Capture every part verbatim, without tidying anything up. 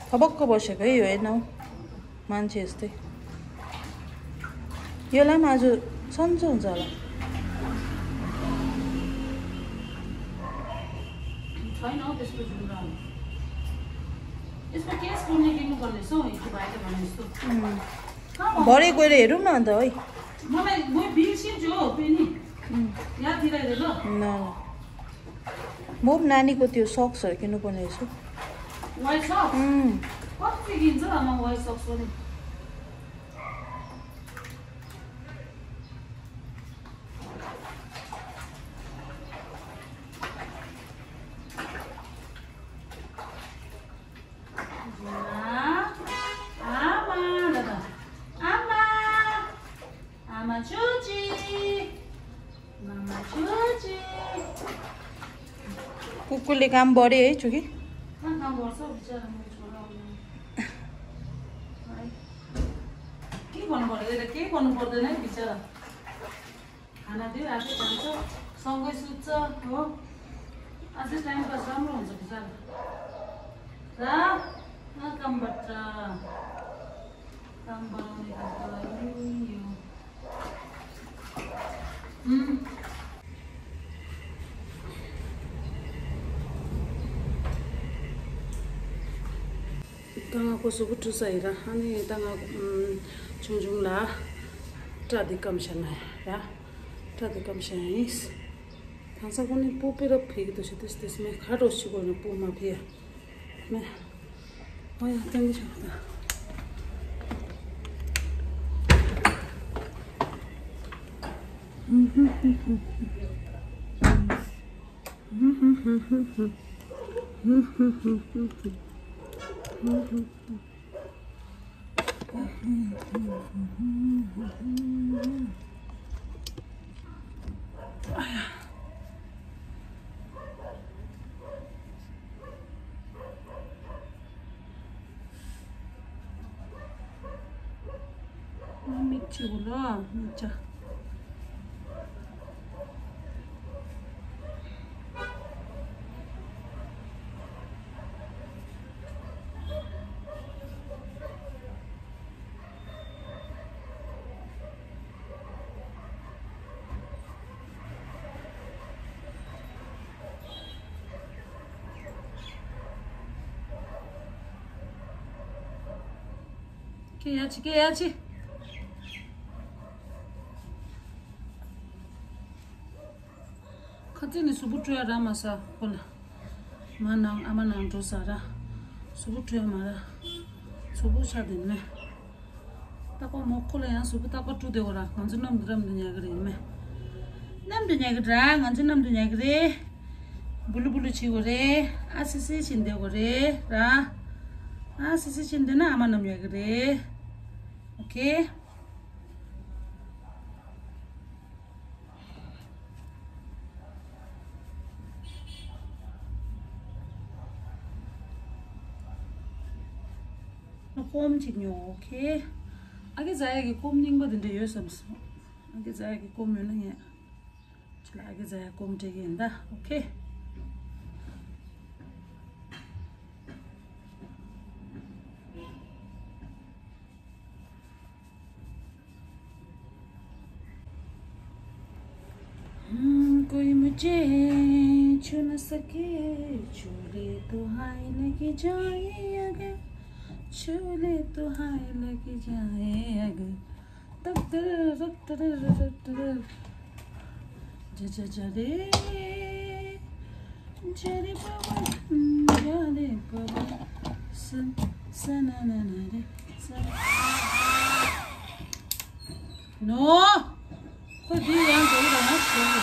ཁ་བོ་ཁ་བོ་ཞེ་གི་ཡོད་ནོ། མན་ཆེ་སྟེ། ཡོད་ལ་མ་ཇུ་སོན་ཙོང་ཛ་ལ། Try now this to do now. इसको केस खोलने की नहीं करने सो, ये बाय करने सो। हम्म। हाँ, बड़े कोई रे रूम ना दो। मैं, मैं बीच ही जो, पेनी। हम्म। याद दिला दे लो। ना, ना। मोब नानीको त्यो सक्सहरू किन्नुपर्ने रहेछ। वाइट सक्स? उम्। कति किन्छ आमा वाइट सक्स पनि? आमा, आमा, दादा। आमा, आमा चुची। मामा चुची। कुकुरले काम बढे है, चुकी? कहाँ काम गर्छ? बिचरा मेरो छोरा हो। है। के गर्नु पर्दैन, के गर्नु पर्दैन है, बिचरा। खाना दियो, आफै खान्छ, सँगै सुत्छ, हो। अझै टाइम पास राम्रो हुन्छ, बिचरा। र, न, कामबाट, काम बनाउने काम त यो। ད་ང་ཁོ་གཟུགས་པོ་བཀྲུས་ཚར་ཡིན་ར། ཨ་ནི་ད་ང་ཆུང་ཆུང་ལ་སྐྲ་འདི་སྐམ་བཞག་ན་ཡ། སྐྲ་འདི་སྐམ་བཞག་ཡིན། དང་ས་ཁོ་ནི་སྤུ་སྤེ་ར་ཕིག་ཏུ་ཞིག་ཏུ་ཞིག་ཏུ་མེ་ཁ་རོ་ཞིག་གོ་ནི་སྤུ་མ་ཕི་ཡ། མེ། ཨོ་ཡ་ཏན་གི་ཆོག་ད། མིག་ཆེ་བོ་ལ་མིག་ཆ། ཁྱེད་ཡ་ཆི་ཁྱེད་ཡ་ཆི། ཁ་ཚིག་ནི་གཟུགས་པོ་བཀྲུ་ཡ་རག་མ་ས་ཁོ་ལ། མ་ནང་ཨ་མ་ནང་འགྲོ་ས་ར། གཟུགས་པོ་བཀྲུ་ཡ་མ་ར། གཟུགས་པོ་ཆགས་དེ་ནས། རྟག་པར་མོ་ཁོ་ལ་ཡང་གཟུགས་པོ་རྟག་པར་བཀྲུ་བདེ་བོ་ར། ང་ཚོ་མཉམ་དུ་མཉམ་དུ་ཉལ་གི་རེད་མེ། མཉམ་དུ་ཉལ་གི་ར། ང་ཚོ་མཉམ་དུ་ཉལ་གི་རེད། སྦུ་ལུ་སྦུ་ལུ་བྱེད་དགོས་རེད། ཨ་སི་སི་བྱེད་བསྡད་དགོས་རེད་ར། ཨ་སི་སི་བྱེད་བསྡད་ན་ཨ་མ་མཉམ་ཉལ་གི་རེད། ཨོ་ཁེ། སྐོམ་ཅིག་ཉོ། ཨོ་ཁེ། ཨ་ཀེ་ཛ་ཡ་གི་སྐོམ་རྙིང་པ་དེ་འདྲ་ཡོད་བསམ་སོང་། ཨ་ཀེ་ཛ་ཡ་གི་སྐོམ་ཡོད་ན་ངས་ཁྱེད་ལ་ཨ་ཀེ་ཛ་ཡ་སྐོམ་སྤྲད་ཀྱི་ཡིན་ད། ཨོ་ཁེ། हम्म, कोई मुझे छू न सके, चोली तो हाय लगी जाए अगर, चोली तो हाय लगी जाए अगर। तक तर, तक तर, तक तर। जा, जा, जा रे। जा रे बाबा, जा रे बाबा। सन, सना ना ना रे, सन। नो। ཁོ་འདི་ཡང་འགྲོ་གི་རེད་ན་འགྲོ་གི།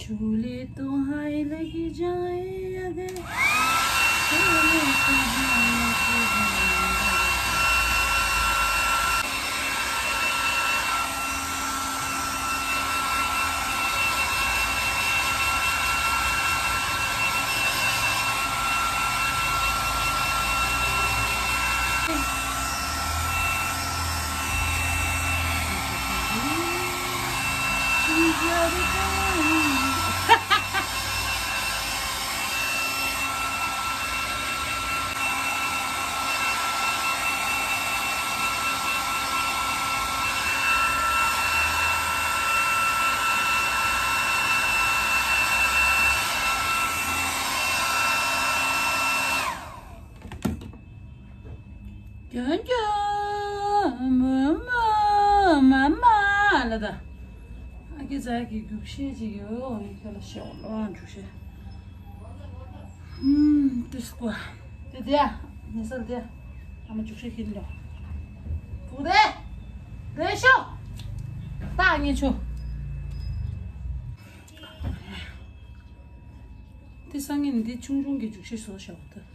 चोली तो हाय लगी जाए अगर, चोली तो हाय लगी जाए अगर। ཀྱང་ཀྱང་མ་མ་མ་མ་ལ་ད། ཨ་ཀེ་ཛ་གི་རྒྱུགས་ཤེས་ཅིག་ཡོད། ཨི་ཁ་ལ་ཤེས་ལོ་རྒྱུགས་ཤེས། ཧུམ། ཏིས་ཀོ། དེ་དེ་ཨ་ནི་སལ་དེ་ཨ་མ་རྒྱུགས་ཤེས་ཁྱེར་ལོ། ཕུ་དེ་དེ་ཤོ། ད་ངས་ཆོ། དེ་སང་ཉིན་འདི་ཆུང་ཆུང་གི་རྒྱུགས་ཤེས་བཟོ་ཤོག་ད།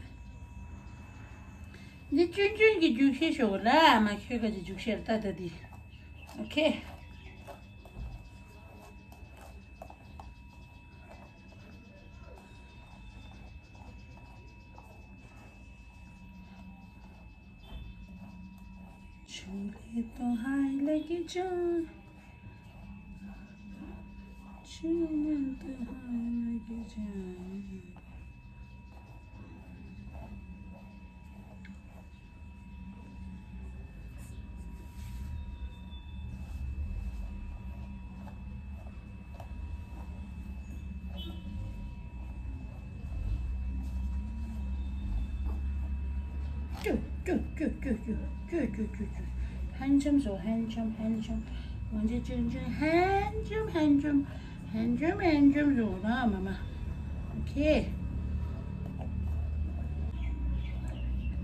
འདི་ཆུང་ཆུང་གི་རྒྱུགས་ཤེས་ཤོག་ལ་མ་ཁྱོད་ག་ཅི་རྒྱུགས་ཤེས་ལྟ་ད་འདི། ཨོ་ཁེ། ཆུ་ལེ་ཏོ་ཧའི་ལེ་ཀི་ཅང་། ཆུ་ལེ་ཏོ་ཧའི་ལེ་ཀི་ཅང་། ཀྱུ་ཀྱུ། ཧན་ཆམ་བཟོ། ཧན་ཆམ། ཧན་ཆམ། ང་ཚོ་ཆུང་ཆུང་ཧན་ཆམ། ཧན་ཆམ། ཧན་ཆམ། ཧན་ཆམ། ཧན་ཆམ་བཟོ་ན་མ་མ། ཨོ་ཁེ།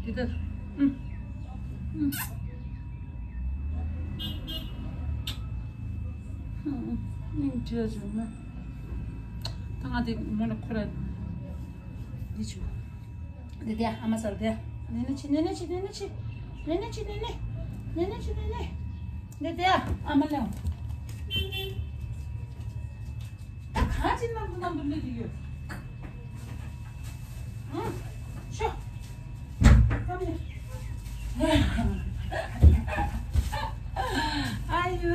དེ་ལྟར། ཨུམ། ཨུམ། སྙིང་རྗེ་བྱུང་ན། ད་ང་དེ་མོ་ལ་ཁོ་ར་འདི་བྱུང་། དེ་དེ་ཨ་མ་སལ་དེ། ནེ་ནེ་ཆི། ནེ་ནེ་ཆི། ནེ་ནེ་ཆི། ནེ་ནེ་ཆི། ནེ་ནེ། ནེ་ནེ་ཆི། ནེ་ནེ། དེ་དེ་ཨ་མ་ལེའོ། ད་གང་ཅི་ནམ་དུ་ནམ་དུ་སླེབས་ཀྱི་ཡོད། ཨ། ཤོ། ཨ་ཡོ།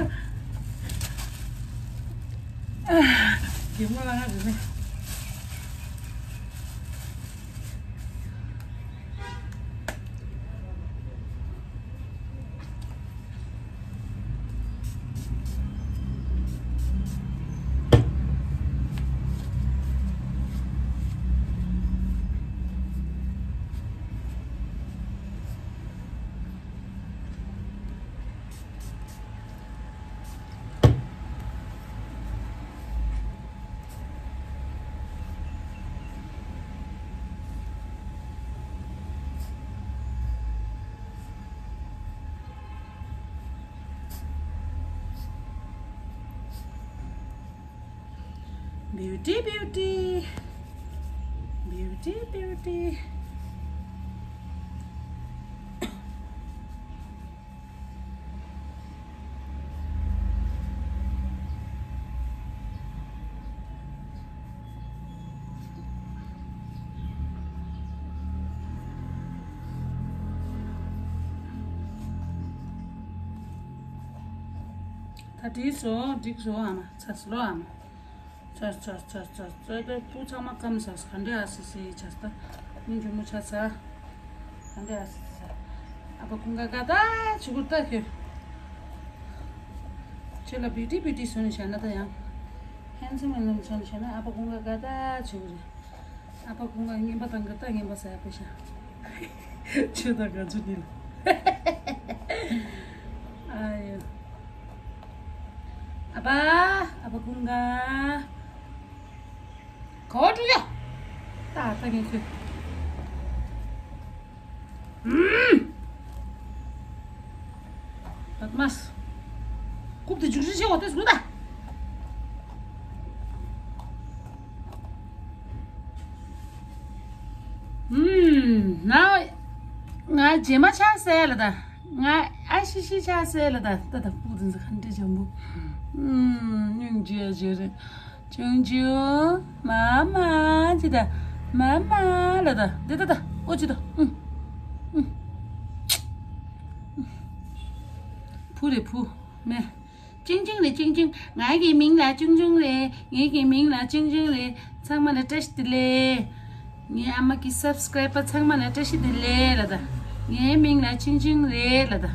རྒན་མོ་ལ་ང་རེ་ནས། Beauty, beauty. Beauty, beauty. ད་འགྲིག་སོང་། འགྲིག་སོང་། ཨ་མ་ཚ་སི་ལོ། ཨ་མ་ཚ་ཚ་ཚ་ཚ་ཚ། ད་སྤུ་ཚང་མ་སྐམ་ས་ག་འདྲ་ཨ་སི་སི་ཆ་ས། ད་མི་འཇུ་མོ་ཆ་ས། ག་འདྲ་ཨ་སི་སི། ཨ་ཕ་ཀུན་དགའ་དགའ་ད་ཆུ་གུར་ད་ཁྱོད། ཁྱོད་ལ་བིའུ་ཊི་བིའུ་ཊི་བཟོས་ནས་བཞག་ན། ད་ཡང་ཧན་སམ་ཧན་སམ་བཟོས་ནས་བཞག་ན། ཨ་ཕ་ཀུན་དགའ་དགའ་ད་ཆུ་གུར་རེད། ཨ་ཕ་ཀུན་དགའ་རྔན་པ་བཏང་གི་ད་རྔན་པ་ཟ་ཡག་པོ་ཤ། ཆོས་དང་དགའ་ཚོད་འདི་ལ། ཨ་ཡོ། ཨ་ཕ། ཨ་ཕ་ཀུན་དགའ། གོ་ཀྲུ་ཡ། ད་ད་ངས་ཁྱོད། ཨུམ། བདག་མ། རྐུབ་དེ་འཇུག་རིན་ཆེ་བ་དེ་བཟུང་ད། ཨུམ། ང་ང་རྗེས་མ་ཆགས་སེ་ལ་ད། ང་ཨ་ཤི་ཤི་ཆགས་སེ་ལ་ད། ད་ད་སྤུ་དེ་ཚོ་ག་འདྲ་འཇམ་པོ། ཨུམ། སྙིང་རྗེ་རྗེ་རེད། ཆུང་ཆུང་། མ་མ་ཅི་ད། མ་མ་ལ་ད། འདི་ད་ད། ཨོ་ཅི་ད། ཨུམ། ཨུམ། བུ་རེད་བུ། མེ། ཆུང་ཆུང་རེད། ཆུང་ཆུང་། ང་གི་མིང་ལ་ཆུང་ཆུང་རེད། ངེད་ཀྱི་མིང་ལ་ཆུང་ཆུང་རེད། ཚང་མ་ལ་བཀྲ་ཤིས་བདེ་ལེགས། ངའི་ཨ་མ་གི་སབ་སི་ཀེ་རའི་བར་ཚང་མ་ལ་བཀྲ་ཤིས་བདེ་ལེགས་ལ་ད། ངའི་མིང་ལ་ཆུང་ཆུང་རེད་ལ་ད།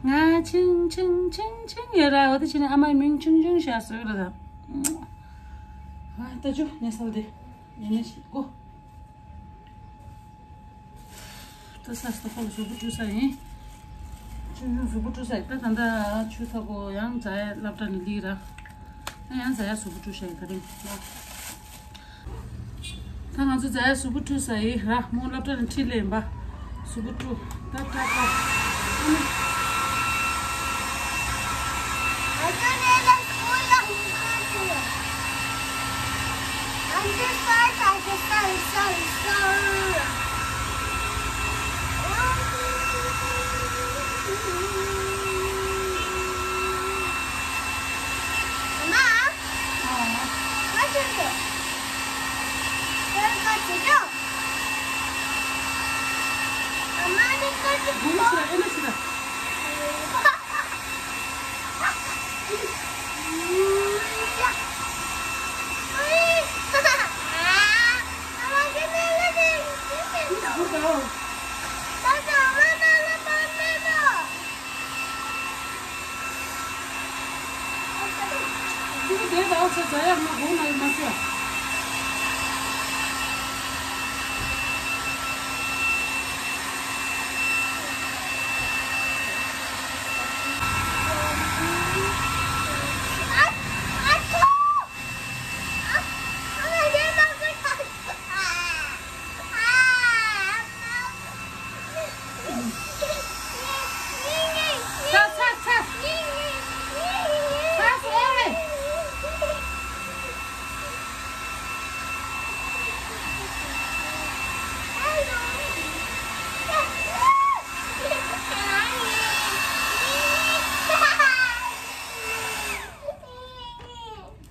ང་ཆུང་ཆུང་ཆུང་ཆུང་ཡོད་ར། འོ་དེ་བྱས་ནས་ཨ་མའི་མིང་ཆུང་ཆུང་བཞག་སོང་ལ་ད། ཨ་ད་ཅུ་ངས་སལ་དེ་ཡེ་ནས་ཤི་གོ། ད་ས་སྟོ་ཁ་ལ་གཟུགས་པོ་བཀྲུ་ས་ཡིན། ཆུ་ཡུ་གཟུགས་པོ་བཀྲུ་ས་ཡིན། ད་ད་ད་ཆུ་ཚ་གོ་ཡང་ཛ་ཡ་སློབ་གྲྭ་ནས་སླེབས་ར། ད་ཡང་ཛ་ཡ་གཟུགས་པོ་བཀྲུ་ས་ཡིན་ད་རིང་ལ། ད་ང་ཚོ་ཛ་ཡ་གཟུགས་པོ་བཀྲུ་ས་ཡིན་ར། མོ་སློབ་གྲྭ་ནས་ཁྲིད་ལེ་ཡིན་པ། གཟུགས་པོ་བཀྲུ། ད་ད་ད། ཨ་ནི། I'm just sorry, I just got sorry, sorry. Mama, what is it? Where got you go? Mama, they got you go.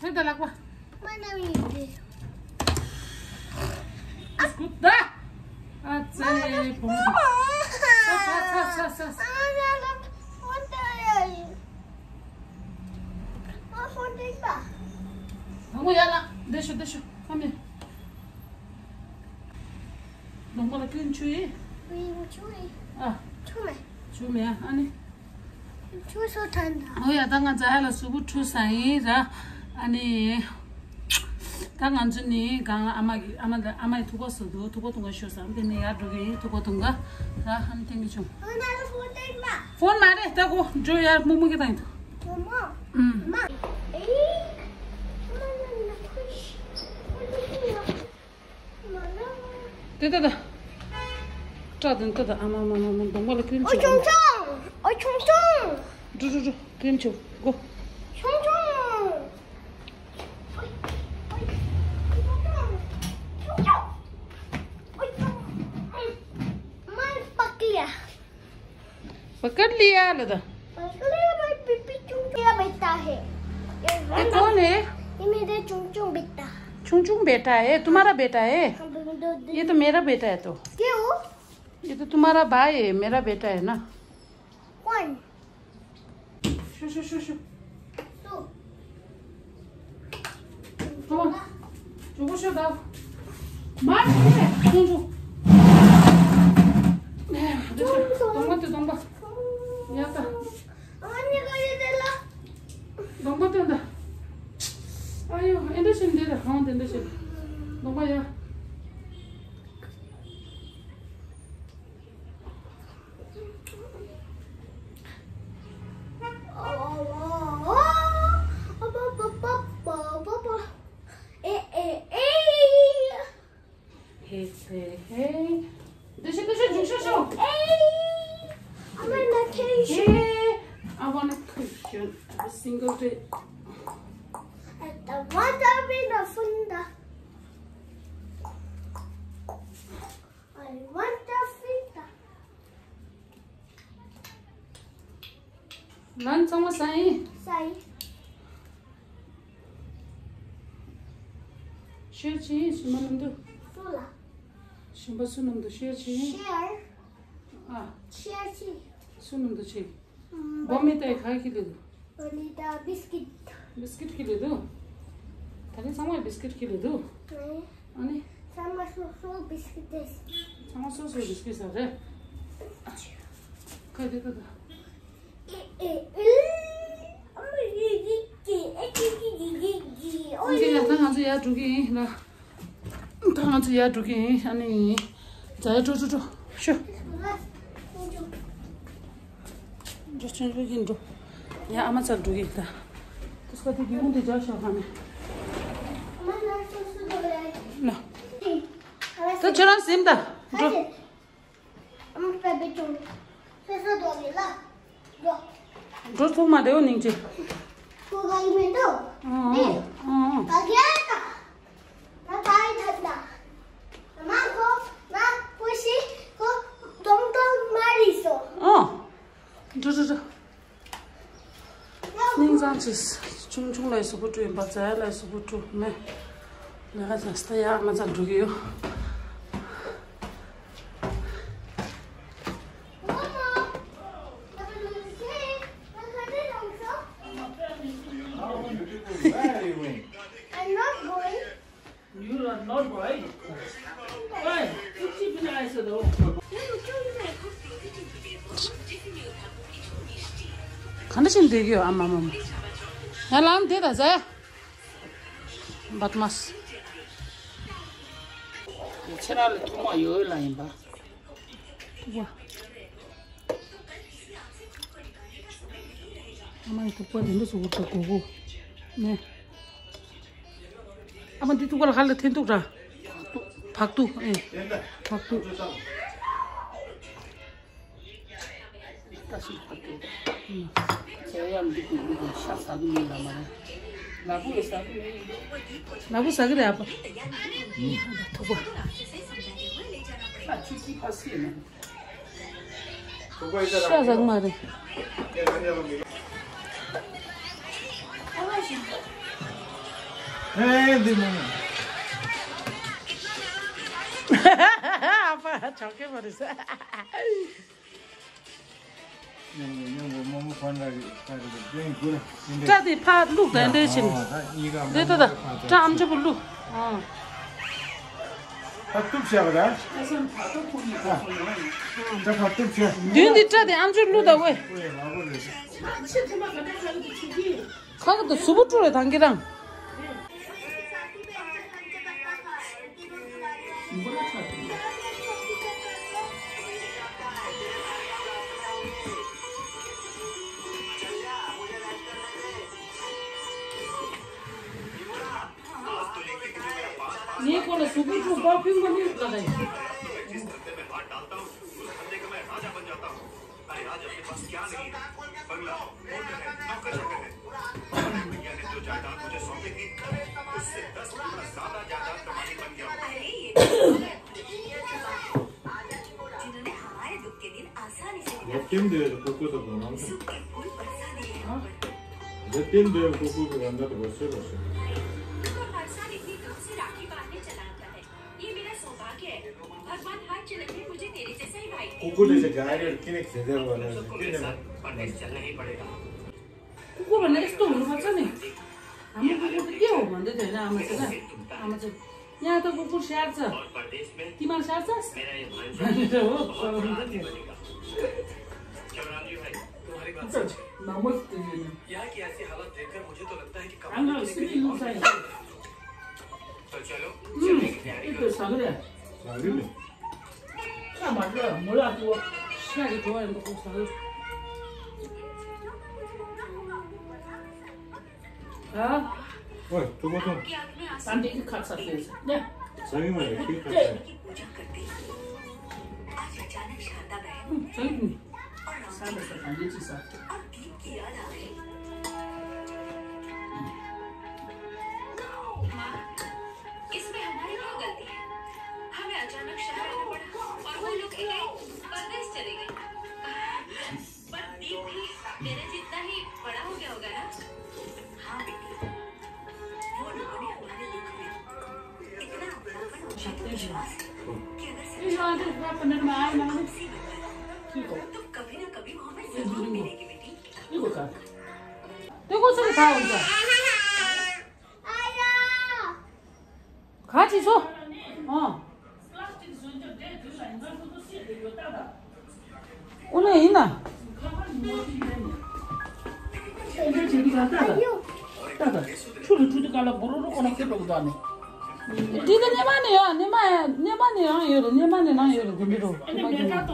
དེ་ལྟ་ལག་པ། མ་ན་མི་འདི། སྐུ་ད། ཨ་ཙེ་བུ་མོ། ཚ་ཚ་ཚ་ཚ་ཚ། ཨ་ཧོ་འདི་ད། ཨ་མོ་ཡ་ལ། འདི་ཤོ་འདི་ཤོ། ཨ་མེ། ནོར་མ་ལ་ཀུན་ཆུ་ཡི། ཀུན་ཆུ་ཡི། ཨ། ཆུ་མེད། ཆུ་མེད་ཨ་ནི། ཆུ་སོ་ཐན་ད། ཨོ་ཡ་ད་ང་ཛ་ཡ་ལ་གཟུགས་པོ་བཀྲུ་ས་ཡིན་ར། ཨ་ནི། ད་ང་ཚོ་ནི་གང་ལ་ཨ་མ་གི་ཨ་མ་ལ་ཨ་མ་ཡི་ཐུག་པ་སུ་འདུག་ཐུག་པ་འཐུང་ག་ཤོག་ཟེར་དེ་ནས་ཡར་འགྲོ་གི་ཡིན། ཐུག་པ་འཐུང་ག་ར། ཨ་ནི་ཐེངས་གི་བྱུང་། ཧོ་ན་ལ་ཧོ་ཏེག་མ། ཧྥོན་མ་རེད་ད་གོ། འགྲོ་ཡར་མུག་མུག་གི་ད་ཡིན་ད། ཧོ་མ། ཨུམ། ཨེ། ཧོ་ན་ན་ཁུ་ཤི། ཧོ་ཏེག་མ། དེ་ལྟ་ད། སྐྲ་དེ་ལྟ་ད། ཨ་མ་མ་མ་མ། གདོང་པ་ལ་ཀྲིམ་ཨོ་བྱུག་ཆུང་ཆུང་། ཨོ་ཆུང་ཆུང་། འགྲོ་འགྲོ་འགྲོ། ཀྲིམ་བྱུག་གོ། ཆུང་ཆུང་། ཨོ་ཨོ་ཆུང་ཆུང་། ཨོ་ཆུང་། མ་པ་ཀི་ཡ། पकड़ लिया लता। पकड़ लिया भाई, पीपी चुन लिया बेटा है। ये ये कौन है? ये मेरे चुन चुन बेटा। चुन चुन बेटा है, तुम्हारा बेटा है? हाँ, दो, दो, दो। ये तो मेरा बेटा है तो। क्यों? ये तो तुम्हारा भाई है, मेरा बेटा है ना। कौन? Show, show, show, show. तू। ཁོ། ཇོ་བོ་ཤོད་ད། མ་ཤི་ནས་ཁོང་ཚོ། ཨེ། འདི་ཤོད། གདོང་པ་དེ་གདོང་པ། ཡག་ད། གདོང་པ་སྟོན་ད། ཨ་ཡོ། ཨེ་འདྲ་ཞིག་འདི་ལ་ཧང་དེ་འདྲ་ཞིག་གདོང་པ་ཡ། Hey, hey, hey. Hey, I wanna kiss you every single day. I want to be the funda. I want the funda. ང་ཚང་མ་ཟ་ཡིན། ཟ་ཡིན། ཤེར་བྱེད་ཡིན། ཞིམ་པ་མི་འདུག་སུ་ལ། ཞིམ་པ་སུ་ནམ་འདུག་ཤེར་བྱེད་ཡིན། ཤེར། ཨ། ཤེར་བྱེད། སུ་ནམ་འདུག་བྱེད། ཨམ། བོ་མི་ཏའི་ག་གི་ལི་འདུག་ཨ་ནི་ད་བིས་ཀིཊ། བིས་ཀིཊ་ཁྱེར་ལེ་འདུག་ད་ནི་ཚང་མས་བིས་ཀིཊ་ཁྱེར་ལེ་འདུག་ཨ་ནི། ཚང་མ་སོ་སོ་བིས་ཀིཊ་རེད། ཚང་མ་སོ་སོ་བིས་ཀིཊ་ཟ་རེད། ཁ་དེ་ད་ད། ཨེ་ཨེ་ཨེ། ཨ་མ་ཡི་ཡི་ཀི་ཨེ་ཀི་ཀི་ཡི་ཡི་ཀི། ཨོ་ཡི། ད་ང་ཚོ་ཡར་འགྲོ་གི་ཡིན་ལ། ད་ང་ཚོ་ཡར་འགྲོ་གི་ཡིན། ཨ་ནི། ད་ཡར་འགྲོ་འགྲོ་འགྲོ། ཤོ། འགྲོ་ཆུང་ཆུང་གིན་འགྲོ། ཡ་ཨ་མ་ཚར་འགྲོ་གི་ཡིན་ད། དུས་ཁ་དེ་གི་ཧུང་དེ་འཇགས་ཤོག་ཧ་ནི། ན། ད་ཁྱོད་རང་ཟིན་ད། འགྲོ། འགྲོ་ཐུག་མ་བདེ་བོ་སྙིང་རྗེ། ཨང་ཨང་ཨང་ཨང་། ཨང་། འགྲོ་འགྲོ་འགྲོ། སྙིང་གཙང་ཆེ། ཆུང་ཆུང་ལ་ཡི་གཟུགས་པོ་བཀྲུ་ཡིན་པ། ཛ་ཡ་ལ་ཡི་གཟུགས་པོ་བཀྲུ་མེད། ལས་ཀ་ཚ་སྟ་ཡག་ང་ཚ་འགྲོ་གི་ཡོད། I'm not going. You are not right. Why? ག་འདྲ་ཞིག་འདོད་ཀྱི་ཡོད། ཨ་མ་མ་མ། ཡ་ལམ་དེ་ད་ཟེ། བད་མ་སི། ཁྱེད་རང་ལ་ཐུག་མ་ཡོད་ལ་ཡིན་པ། ཐུག་པ། ཨ་མ་ཡི་ཐུག་པ་དེ་འདྲ་སུ་བུར་ད་གོ་གོ། ནས། ཨ་མ་འདི་ཐུག་པ་ལ་ཧ་ལས་འཐེན་ཐུག་ར། བག་ཐུག་ཨེ། བག་ཐུག་ད་ཤི་བག་ཐུག་ཟ་ཡང་འདི་ཀུན་འདི་ཀུན་ཤ་ཟ་གི་མིན་ལ་མ་རེད། ལ་ཕུག་ཟ་གི་མིན། ལ་ཕུག་ཟ་གི་རེད་ཨ་ཕ། ཐུག་པ། ཤ་ཆུ་སྐྱིད་ཕ་སི་ཡིན་ན། ཤ་ཟ་གི་མ་རེད། ཨེ་འདི་མོ། ཨ་ཕ་ཆོག་གི་མ་རེད་ཟེར། སྐྲ་དེ་ཕར་བླུགས་དང་འདྲ་བྱིན། རེད་ད་ད། སྐྲ་ཨམ་ཅོག་པོ་བླུགས། ཨང་། ད་གཏུབ་བྱས་པ་ད། ད་ཕར་གཏུབ་བྱས། མདུན་དེ་སྐྲ་དེ་ཨམ་ཅོག་བླུགས་དང་ཝེ། ཁ་གི་ད་གཟུགས་པོ་བཀྲུ་རེད་དང་གི་རང་། ངའི་སྐོར་ལ་གཟུགས་པོ་བཀྲུ་པར་ཕུང་མ་ནུས་ལ་ད་ཡིན། अरे आज अपने पास क्या नहीं है? बंगला, मोटर है, नौकर चाकर है। हमारे भैया ने जो जायदाद मुझे सौंपी थी, उससे दस गुना ज्यादा जायदाद का मालिक बन गया हूँ। अरे, ये तो है। जिन्होंने हमारे दुख के दिन आसानी से मिटा दिए। सुख के फूल बरसा दिए हम पर। और बरसात इतनी दूर से राखी बांधने चला आता है। ये मेरा सौभाग्य है। भगवान हर जन्म में मुझे तेरे जैसा ही भाई दे। कुकुर जैसे गाय और किने से दे वाला है। कुकुर के साथ परदेश चलना ही पड़ेगा। कुकुर भन्ने यस्तो हुनुपर्छ नि। हाम्रो कुकुर त के हो भन्दै थियो होइन, आमा चाहिँ क्या? आमा चाहिँ, यहाँ त कुकुर स्याहार्छ। तिमीलाई स्याहार्छ? भनेर हो, भन्दै थियो। यहाँ की ऐसी हालत देखकर मुझे तो लगता है कि कमाने के लिए कहीं और जाना चाहिए। तो चलो, चलने की तैयारी करो। हाँ? ओए, तो वो तो। सही में, ठीक है। हम्म, सही में। और दीप की याद आ गई। माँ, इसमें हमारी क्या गलती है? हमें अचानक शहर आना पड़ा और वो लोग इतने परदेश चले गए। पर दीप भी मेरे जितना ही बड़ा हो गया होगा ना? हाँ बेटी, वो लोगों ने हमारे दुख में इतना अपनापन और विश्वास कि अगर सच्चा प्यार आपसी बनता है, तो कभी ना कभी वो हमें जरूर मिलेगी बेटी। 이거 다. ལྟོས་གོ་ཚོད་ལ་ད་འོང་ཅག་ག་ཅི་སོ། ཨོ། ཨོ་ན་ཡིན་ན། ཆུ་ལ་ཆུ་དེ་ག་ལ་འབུ་རུ་རུ་ཁོ་ན་ཁེབས་འགྲོ་གི་འདུག་ཨ་ནི། འདི་ད་སྣེ་མ་ནས་ཡང་སྣེ་མ་སྣེ་མ་ནས་ཡང་ཡོད་རེད། སྣེ་མ་ནས་ནང་ཡོད་རེད། འདི་འདི་རུ་སྣེ་མ་གི་ནང་།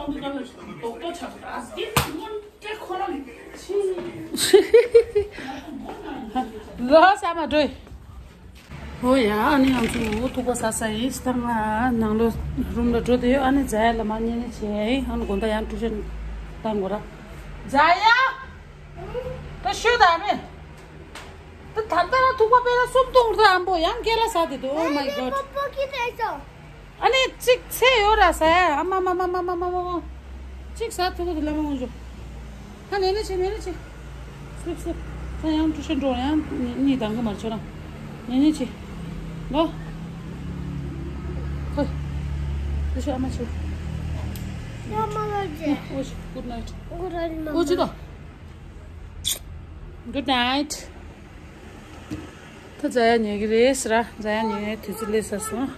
ལོ་ས་མ་འགྲོ། ཨོ་ཡ། ཨ་ནི་ང་ཚོ་འུ་ཐུག་པ་ཟ་ས་ཡིན། ད་ང་ནང་ལོ་རུམ་ལ་འགྲོ་དེ་ཡོད། ཨ་ནི་ཛ་ཡ་ལ་མ་ཉན་ནི་བྱས་ཡིན། ཨ་ནི་དགོང་དག་ཡང་ཀྲུ་ཤན་བཏང་དགོས་ར། ཛ་ཡ། ད་ཤོད་ད་མེད། ད་ད་ལྟ་ར་ཐུག་པ་དཔེ་ལ་སུམ་སྟོང་ར་ཨམ་པོ་ཡང་སྐད་ལ་ཟ་དེ་འདུག Oh my god. ཨ་ནི་གཅིག་ཚེ་ཡོད་ར་ཟ་ཡ། ཨ་མ་མ་མ། གཅིག་ཟ་ཐུག་གི་འདུག་ལ་མ་ངོ་འཇོ། ད་ནེ་ནེ་ཆེ་ནེ་ནེ་ཆེ། སུབ་སུབ། ད་ཡང་ཀྲུ་ཤན་འགྲོ། ཡང་གཉིད་འདང་གི་མ་རེད་ཁྱོད་རང་། ནེ་ནེ་ཆེ། ལོ། ཧོ། ཀྲུ་ཤན་ཨ་མ་ཆེ། ཡ་མ་ལ་ཇེ། ཨོ་ཤི། Good night. Good night, ཨོ་ཅི་ད། Good night. ད་ཛ་ཡ་ཉལ་གི་རེད་ཟེར་ར། ཛ་ཡ་ཉལ་དུས་ཚོད་སླེབས་ཚར་སོང་།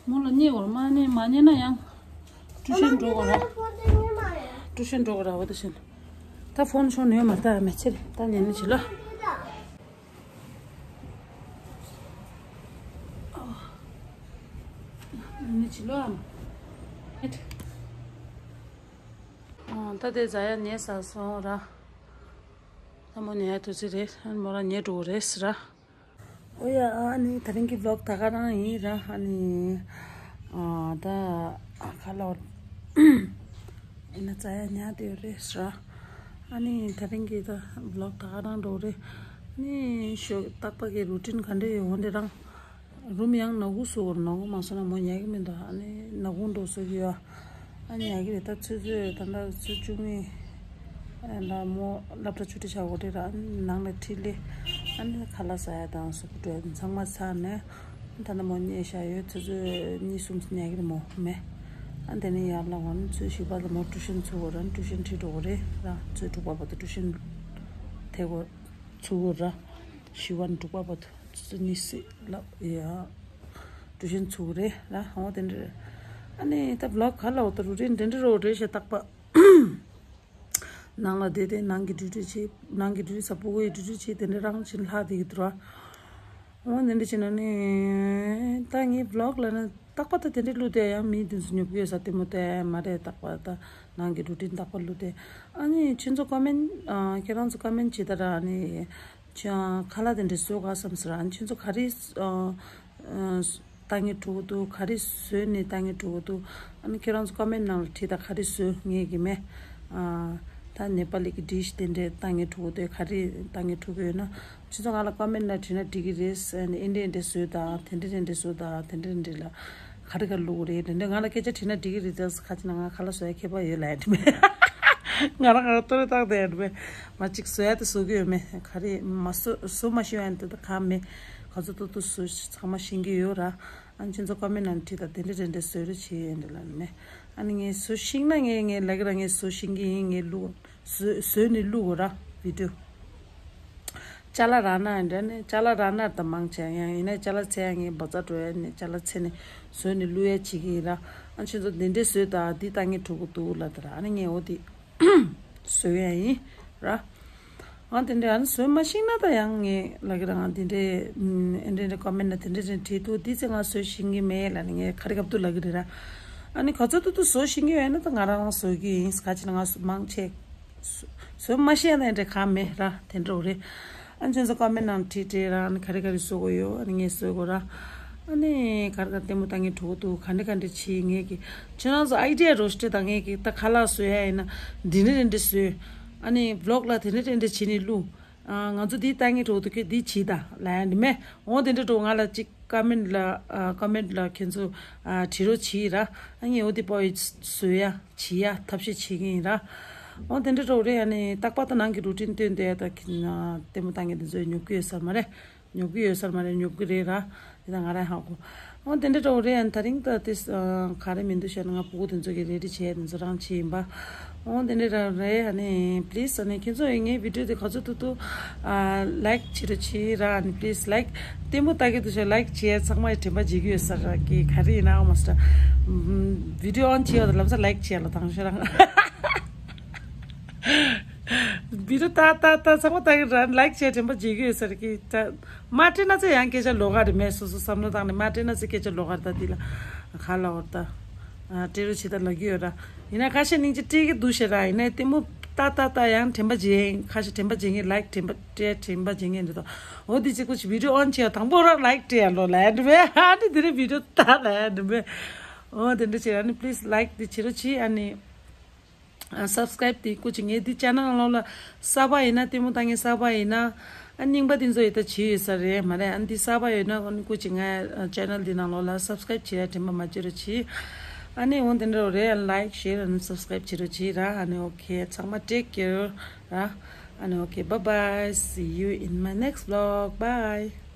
མོ་ལ་བརྙས་དགོས་ར། མ་བརྙས། མ་བརྙས་ན་ཡང་ཀྲུ་ཤན་འགྲོ་དགོས་ར། ཀྲུ་ཤན་འགྲོ་དགོས་ར། འོ་ད་ཤན། ད་ཕོན་ཤོར་ནས་མ་ད་མེད་ཚེ་རེད། ད་ཉལ་ནས་བྱེད་ལ། ནི་ཅི་ལོ་ཨམ། ཨེ་ཐ། ཨ་ད་དེ་ཛ་ཡ་ཉལ་ཚར་སོང་ར། ད་མོ་ཉལ་དུས་ཚོད་རེད། ཨ་མོ་རང་ཉལ་འགྲོ་གི་རེད་ཟེར་ར། ཨོ་ཡ། ཨ་ནི་ད་རིང་གི་ཝི་ལོག་ད་ག་རང་ཡིན་ར། ཨ་ནི་ཨ་ད་ཁ་ལོ། ཨེ་ན་ཛ་ཡ་ཉལ་དེ་རེད་ཟེར་ར། ཨ་ནི་ད་རིང་གི་ད་ཝི་ལོག་ད་ག་རང་འགྲོ་རེད། ཨ་ནི་ཞོ་རྟག་པ་གི་རུ་ཊིན་ག་འདྲ་ཡོད་འོན་ཏེ་རང་། རུམ་ཡང་ནག་ཁུང་བཟོ་དགོས། ནག་ཁུང་མ་བཟོས་ན་མོ་ཉལ་གི་མི་འདུག་ཨ་ནི་ནག་ཁུང་འགྲོ་བཟོ་གི་ཡོད། ཨ་ནི་ཉལ་གི་རེད། ད་ཆུ་ཚོད་ད་ལྟ་ཆུ་ཚོད་བཅུ་གཉིས་ལ་མོ་སློབ་གྲྭ་ཆུ་ཚོད་ཆགས་འགྲོ་གི་རེད། ཨ་ནི་ནང་ལ་ཁྲིད་ལས་ཨ་ནི་ཁ་ལག་ཟ་ཡ་དང་གཟུགས་པོ་འགྲོ་ཡ་ཚང་མ་ཚར་ནས་ད་ལྟ་མོ་ཉལ་བཞག་ཡོད། ཆུ་ཚོད་གཉིས་གསུམ་ཉལ་གི་རེད་མོ་མེ། ཨ་དེ་ནས་ཡར་ལ་འོང་ནས་ཆུ་ཚོད་བཞི་པ་ལ་མོ་ཊུ་ཤན་ཚུགས་དགོས་རེད། ཊུ་ཤན་ཁྲིད་འགྲོ་གི་རེད་ར། ཆུ་ཚོད་དྲུག་པ་བར་དུ་ཊུ་ཤན་ཐེག་དགོས། ཚུགས་དགོས་ར། བཞི་པ་ནས་དྲུག་པ་བར་དུ། ཆུ་ཚོད་གཉིས་ཙམ་ལ་ཡ། ཊུ་ཤན་ཚུགས་རེད་ལ། འོ་དེ་འདྲ། ཨ་ནི་ད་ཝི་ལོག་ག་ལ་འོ་ད་རུ་ཊིན་དེ་འདྲ་རོ་རེད་ཤག་རྟག་པ། ནང་ལ་བསྡད་དེ་ནང་གི་ཌིའུ་ཊི་བྱེད། ནང་གི་ཌིའུ་ཊི་ས་ཕྲུ་གུའི་ཌིའུ་ཊི་བྱེད། དེ་འདྲ་རང་བཞིན་ལྷག་བསྡད་ཀྱི་འདུག་ར། འོ་དེ་འདྲ་བྱས་ན་ནི་ད་ངའི་ཝི་ལོག་ལ་ན་རྟག་པ་ད་དེ་འདྲ་བླུགས་དེ་ཡང་མི་དེ་ཚོ་ཉོབ་ཀྱི་ཡོད་ས་དེ་མོ་དེ་མ་རེད། རྟག་པ་ད་ནང་གི་རུ་ཊིན་རྟག་པ་བླུགས་དེ། ཨ་ནི་ཁྱེད་ཚོ་ཀོ་མེན་ཨ་ཁྱེད་རང་ཚོ་ཀོ་མེན་བྱེད་ད་ར། ཨ་ནི། ཅང་ཁ་ལག་དེ་འདྲ་བཟོ་དགའ་བསམ་ཟེར། ཨ་ནི་ཁྱེད་ཚོ་ག་རེ་ཨ་ཨ་ལྟ་ངན་འགྲོ་གི་འདུག་ག་རེ་བཟོས་ནས་ལྟ་ངན་འགྲོ་གི་འདུག་ཨ་ནི་ཁྱེད་རང་ཚོ་ཀོ་མེན་ནང་ལ་བྲིས་དང་། ག་རེ་བཟོས་ངས་ཀྱི་མེད། ཨ་ད་ནེ་པ་ལི་གི་ཌིཤ་དེ་འདྲ་ལྟ་ངན་འགྲོ་གི་འདུག་ག་རེ་ལྟ་ངན་འགྲོ་གི་ཡོད་ན་ཁྱེད་ཚོ་ང་ལ་ཀོ་མེན་ལ་བྲིས་ན་འགྲིག་གི་རེད། ཨ་ནི་ཨེ་འདྲ་ཨེ་འདྲ་བཟོས་དང་། དེ་འདྲ་དེ་འདྲ་བཟོས་དང་། དེ་འདྲ་དེ་འདྲ་ལ། ག་རེ་ག་རེ་བླུགས་རེད་དེ་འདྲ་ང་ལ་སྐད་ཆ་དྲིས་ན་འགྲིག་གི་རེད། ད་ཁ་ཅིག་ན་ང་ཁ་ལག་བཟོ་ཡ་མཁས་པ་ཡོད་ལབ་ཡ་དེ་མེད། ང་རང་ང་རང་ལྟོས་རེ་བཏང་བསྡད་ཡ་དེ་མེད། མ་གཅིག་བཟོ་ཡ་དེ་བཟོ་གི་ཡོད་མེད། ག་རེ་མ་བཟོ་བཟོ་མ་ཤེས་ཡ་དེ་ད་ག་མེད། ག་ཚོད་ཏོག་ཏོག་བཟོ་ཚང་མ་ཤེས་ཀྱི་ཡོད་ར། ཨ་ནི་ཁྱེད་ཚོ་ཀོ་མེན་ནང་བྲིས་དང་། དེ་འདྲ་དེ་འདྲ་བཟོ་རེ་བྱེད་ཡ་འདྲ་ལབ་ནི་མེད། ཨ་ནི་ངས་བཟོ་ཤེས་ན་ངས་ངས་ལབ་ཀྱི་ར། ངས་བཟོ་ཤེས་ཀྱི་ཡིན། ངས་བླུགས། བཟོས་བཟོས་ནས་བླུགས་དགོས་ར་བི་ཌིའོ། ཅ་ལག་རག་ན་འདྲ་ནི་ཅ་ལག་རག་ན་ད་མང་ཆེ་ཡང་ཡིན་ན་ཅ་ལག་འཚོལ་ཡ་ངས་བ་ཛར་འགྲོ་ཡ་ནི་ཅ་ལག་འཚོལ་ནས་བཟོས་ནས་བླུགས་ཡ་བྱེད་ཀྱི་ཡིན་ར། ཨ་ཁྱེད་ཚོ་འདི་འདྲས་བཟོས་དང་འདི་ལྟ་ངན་འགྲོ་གི་འདུག་ལབ་ད་ར། ཨ་ནི་ངས་འོ་འདི་བཟོས་ཡ་ཡིན་ར། ཨ་དེ་འདྲས་ཨ་ནི་བཟོས་མ་ཤེས་ན་ད་ཡང་ངས་ལབ་ཀྱི་ར། ང་འདི་འདྲས་ཨེ་འདྲས་འདྲས་ཀོ་མེན་ན་དེ་འདྲས་འདྲས་བྲིས་འདུག་འདི་ཚེ་ང་བཟོ་ཤེས་ཀྱི་མེད་ལབ་ནི་ངས་ག་རེ་སྐབས་དུ་ལབ་ཀྱི་རེད་ར། ཨ་ནི་ག་ཚོད་ཏོག་ཏོག་བཟོ་ཤེས་ཀྱི་ཡོད་ན་ད་ང་རང་རང་བཟོ་གི་ཡིན། ག་ཅི་ན་ང་མང་ཆེ། བཟོ་མ་ཤེས་ན་འདྲ་གང་མེད་ར། དེ་འདྲ་རེད། ཨ་ཁྱེད་ཚོ་ཀོ་མེན་ནང་བྲིས་བྲིས་ར། ཨ་ནི་ག་རེ་ག་རེ་བཟོ་དགོས་ཡོད། ཨ་ནི་ངས་བཟོ་དགོས་ར། ཨ་ནི་ག་རེ་ག་རེ་ལྟད་མོ་ལྟ་ངན་འགྲོ་གི་འདུག་ག་འདྲ་ག་འདྲ་བྱེད་ངས་ཀྱི། ཁྱེད་རང་ཚོ་ཨའི་ཌི་ཡ་རོ་སྟེ་དང་ངས་ཀྱི་ད་ཁ་ལག་བཟོ་ཡ་ཡིན་ན་འདི་འདྲ་འདྲ་འདྲ་བཟོས། ཨ་ནི་ཝི་ལོག་ལ་དེ་འདྲ་འདྲ་འདྲ་བྱེད་ནས་བླུགས། ཨ་ང་ཚོ་འདི་ལྟ་ངན་འགྲོ་གི་འདུག་ཁྱོད་འདི་བྱེད་ད་ལབ་ཡ་འདི་མེད། འོ་དེ་འདྲ་འགྲོ་ང་ལ་ཅིག་ཀོ་མེན་ལ་ཨ་ཀོ་མེན་ལ་ཁྱེད་ཚོ་ཨ་བྲིས་རོགས་བྱེད་ར། ཨ་ངས་འོ་དེ་པོ་ཡི་བཟོ་ཡ། བྱེད་ཡ་ཐབས་ཤེས་བྱེད་ཀྱི་ཡིན་ར། འོ་དེ་འདྲ་འགྲོ་རེད། ཨ་ནི་རྟག་པར་ད་ནང་གི་རུ་ཊིན་སྟོན་བསྡད་ཡ་ད་ཁྱེད་ལྟད་མོ་ལྟ་མཁན་དེ་ཚོས་ཉོབ་ཀྱི་ཡོད་ས་མ་རེད། ཉོབ་ཀྱི་ཡོད་ས་མ་རེད། ཉོབ་ཀྱི་རེད་ར། དེ་ད་ང་རང་ཧ་གོ། འོ་དེ་འདྲ་འདྲ་བོ་རེད། ཨ་ནི་ད་རིང་ད་དེ་ག་རེ་མི་འདུག་ཤེས་ན། ང་ཕྲུ་གུ་དེ་ཚོ་གི་རེ་ཌི་བྱས་དེ་ཚོ་རང་བྱས་ཡིན་པ། འོ་དེ་འདྲ་འདྲ་རེད། ཨ་ནི་པི་ལི་སི་ཨ་ནི་ཁྱེད་ཚོ་ཡིས་ངའི་བི་ཌི་ཡོ་དེ་ག་ཚོད་ཐུབ་ཐུབ་ཨ་ལའིཀ་བྱེད་རོགས་བྱེད་ར། ཨ་ནི་པི་ལི་སི་ལའིཀ་ལྟད་མོ་ལྟ་གི་འདུག་ཤེས་ན་ལའིཀ་བྱས། ཚང་མ་ཡི་དྲན་པ་བརྗེད་ཀྱི་ཡོད་ས་རེད་ཀི། ག་རེ་ཡིན་ན་ཨོ་མ་སི་ཊར་བི་ཌི་ཡོ་ཨོན་བྱས་ཡོད་ད་ལབ་ས་ལའིཀ་བྱས་ལ་དང་ཤོད་རང་། བི་ཌི་ཡོ་ལྟ་ལྟ་ལྟ་ཚང་མ་ལྟ་གི་ར། ལའིཀ་བྱས་དྲན་པ་བརྗེད་ཀྱི་ཡོད་ས་རེད་ཀི། ད་མ་སྤྲད་ན་ཚེ་ཡང་སྐད་ཆ་ལོགས་ཀ་རེད་མེད། སོ་སོ་བསམ་བློ་བཏང་ནས་མ་སྤྲད་ན་ཚེ་སྐད་ཆ་ལོགས་ཀ་རེད། ད་འདི་ལ་ག་ལ་འོར་ད་སྤྲད་རོགས་བྱེད་ད་ལབ་ཀྱི་ཡོད་ར། ཡིན་ན་ཁ་ཤས་སྙིང་རྗེ་སྤྲད་ཀྱི་འདུག་ཤེས་ར། ཡིན་ན་ལྟད་མོ་ལྟ་ལྟ་ལྟ་ཡང་དྲན་པ་བརྗེད། ཁ་ཤས་དྲན་པ་བརྗེད་མཁན། ལའིཀ་དྲན་པ་སྤྲད་དྲན་པ་བརྗེད་མཁན་རེད་དོ། འོ་འདི་ཅིག་ཀུ་ཅིག་བི་ཌི་ཡོ་ཨོན་བྱས་དང་པོ་ར་ལའིཀ་སྤྲད་ཡ་ལོ་ལ་ཡ་འདྲི་བས། ཨ་ནི་དེ་རིང་བི་ཌི་ཡོ་ལྟ་ལ་ཡ་འདྲི་བས། འོ་དེ་འདྲ་བྱེད་ར། ཨ་ནི་པི་ལི་སི་ལའིཀ་འདི་བྱེད་རོགས་བྱེད། ཨ་ནི་ཨ་སབ་སི་ཀ་རའིབ་དེ་སྐུ་མཁྱེན། ངའི་འདི་ཅེ་ནལ་ནང་ལོགས་ལ་གསར་པ་ཡིན་ན་ལྟད་མོ་ལྟ་མཁན་གསར་པ་ཡིན་ན། ཨ་རྙིང་པ་དེ་ཚོ་ཡི་ད་བྱེད་ཡོད་ས་རེད་མ་རེད། ཨ་འདི་གསར་པ་ཡོད་ན་ཨ་ནི་སྐུ་མཁྱེན་ངའི་ཅེ་ནལ་འདི་ནང་ལོགས་ལ་སབ་སི་ཀ་རའིབ་བྱེད་ཡ་དྲན་པ་མ་བརྗེད་རོགས་བྱེད། ཨ་ནི་འོ་དེ་འདྲ་རེད། ལའིཀ་ཤེར་ཨ་ནི་སབ་སི་ཀ་རའིབ་བྱེད་རོགས་བྱེད་ར། ཨ་ནི་ཨོ་ཁེ། ཚང་མ་ཊེག་ཀེར་ར། ཨ་ནི་ཨོ་ཁེ། Bye bye, see you in my next vlog. Bye.